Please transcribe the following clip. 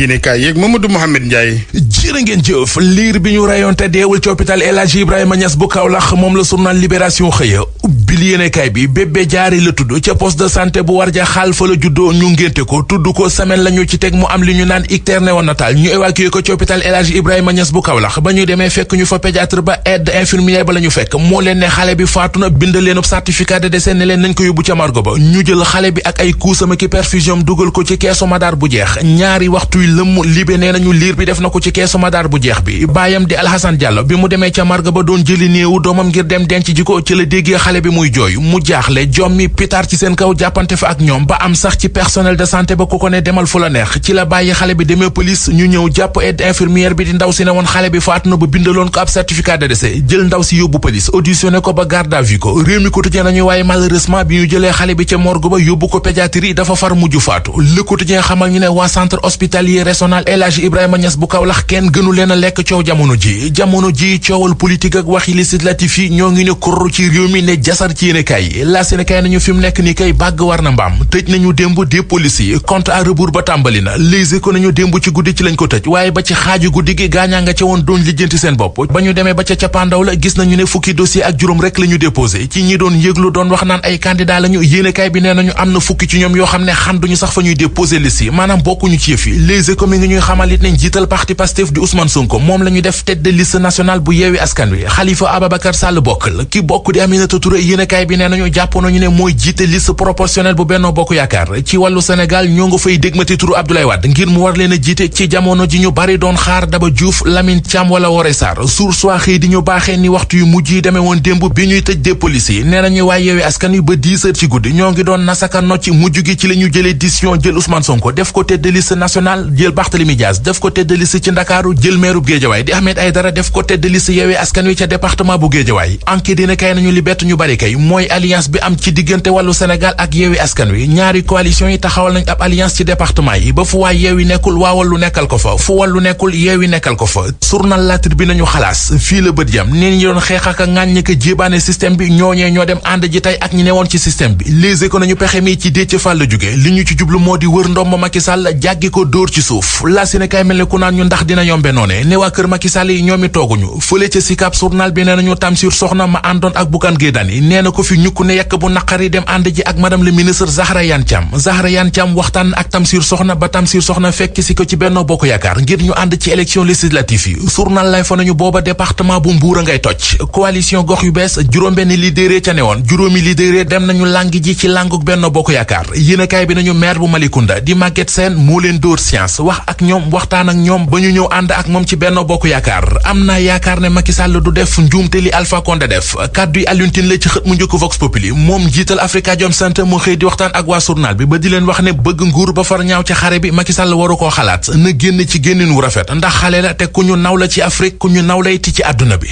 yéene kaay yeeg Mamadou Mohamed Ndiaye. jërë ngeen jëf liir bi ñu rayoon te deewul ci hôpital El Hadji Ibrahima Niass bu Kaolack moom la journal Libération xëya ubbil yéene kaay bi bébé jaari la tudd ca poste de santé bu Warja Xaal fa la juddoo ñu ngénte ko tudd ko semaine la ñu ci teg mu am li ñu naan ictère néonatal ñu évacué ko ci hôpital El Hadji Ibrahima Niass bu Kaolack ba ñuy demee fekk ñu fa pédiatre ba aide infirmière ba la ñu fekk moo leen ne xale bi faatu na bind leen certificat de décès ne leen nañ ko yóbbu ca morgue ba ñu jël xale bi ak ay kuusam ki perfusion dugal ko ci keesu madaar bu jeex ñaari waxtuy lëmm libe nee nañu liir bi def na ko ci keesu madaar bu jeex bi baayam di Alhassane Diallo bi mu demee ca morgue ba doon jëli néewu doomam ngir dem denc ji ko ci la déggee xale bi muy jooy mu jaaxle jommi pitaar ci seen kaw jàppante fa ak ñoom ba am sax ci personnel de santé ba ku ko ne demal fu la neex ci la bàyyi xale bi demee police ñu ñëw jàpp aide infirmière bi di ndaw si ne woon xale bi faatu na ba bindaloon ko ab certificat de décès jël ndaw si yóbbu police auditionné ko ba garde à vue ko réew mi quotidien nañu waaye malheureusement bi ñu jëlee xale bi ca morgue ba yóbbu ko pédiatrie dafa far mujj faatu le quotidien xamal ñu ne waa centre hospitalier régional El Hadji Ibrahima Niass bu Kaolack kenn gënu leen a lekk coow jamono ji coowal politique ak waxi législatif yi ñoo ngi ne kurru ci réew mi ne jasar ci yéene kaay la Sénégal nañu fi mu nekk ni kay bàgg war na mbaam tëj nañu démb des policiers compte à rebours ba tàmbali na Les Échos nañu démb ci guddi ci lañ ko tëj waaye ba ci xaaju guddi gi gaañaa nga ca woon doon lijjanti seen bopp ba ñu demee ba ca cappaandaw la gis nañu ne fukki dossier ak juróom rek la ñu déposé ci ñi doon yëglu doon wax naan ay candidat lañu yéene kaay bi nee nañu am na fukki ci ñoom yoo xam ne xanduñu sax fa ñuy déposé liste yi maanaam bokkuñu ci yëf yi Les Échos mi ngi ñuy xamal it ne njiital parti Pastef di Ousmane Sonko moom la ñu def tête de liste nationale bu Yewwi Askan Wi Khalifa Ababacar Sall bokkal ki bokk di Aminata Touré yéenekaay bi nee nañu jàpp nañu ne mooy jiite liste proportionnelle bu Benno Bokk Yaakaar ci wàllu Sénégal ñoo nga fay dégmati turu Abdoulaye Wade ngir mu war leen a jiite ci jamono ji ñu bari doon xaar Daba Diouf Lamine Thiam wala Woré Sarr Source A xëy di ñu baaxee ni waxtu yu mujj yi demee woon démb bi ñuy tëj des policiers nee nañu waa Yewwi Askan Wi ba 10 heures ci guddi ñoo ngi doon nasaka nocc mujj gi ci la ñu jëlee décision jël Ousmane Sonko def ko tête de liste nationale jël Barthélémy Dias def ko tête de liste ci Ndakaaru jël maire bu Guédiawaye di Ahmed Aïdara def ko tête de liste Yewwi Askan Wi ca département bu Guédiawaye enquête dina kay nañu li bett ñu bari kay mooy alliance bi am ci diggante wàllu Sénégal ak Yewwi Askan Wi ñaari coalition yi taxawal nañ ab alliance ci département yi ba fu waa Yewwi nekkul waa Wallu nekkal ko fa fu Wallu nekkul Yewwi nekkal ko fa journal La Tribune bi nañu xalaas fii la bët yam neen ñi doon xeex ak ŋàññi ko jébaane système bi ñooñee ñoo dem ànd ji tey ak ñi newoon ci système bi Les Échos nañu pexe mi ci Déthié Fall la jóge li ñu ci jublu moo di wër ndomba Macky Sall jàggi ko dóor ci suuf la Sénégal mel ne ku naan ñu ndax dina yombe noone ne waa kër Macky Sall yi ñoom i tooguñu fële ca Sicap journal bi nee nañu Tamsir Soxna ma àndoon ak Bougane Gueye Dany nee na ko fi ñukk ne yekk bu naqari dem ànd ji ak madame le ministre Zahra Iyane Thiam waxtaan ak Tamsir Soxna ba Tamsir Soxna fekk si ko ci Benno Bokk Yaakaar ngir ñu ànd ci élection législative yi journal lay fa nañu booba département bu Mbuur a ngay toj coalition gox yu bees juróom-benn leader ca newoon juróomi leader dem nañu langi ji ci languk Benno Bokk Yaakaar yéenekaay bi nañu maire bu Malicounda di Maguette Sène moo leen dóor science wax ak ñoom waxtaan ak ñoom ba ñu ñëw ànd ak moom ci Benno Bokk Yaakaar am naa yaakaar ne Macky Sall du def njuumte li Alpha Condé def kàddu yi Alioune Tine la ci xët mu njëkk Vox Populi moom jiital Afrikajom Center mu xëy di waxtaan ak waa journal bi ba di leen wax ne bëgg nguur ba far ñaaw ci xare bi Macky Sall waru koo xalaat na génn ci génnin wu rafet ndax xale la te ku ñu naw la ci Afrique ku ñu naw la it ci àdduna bi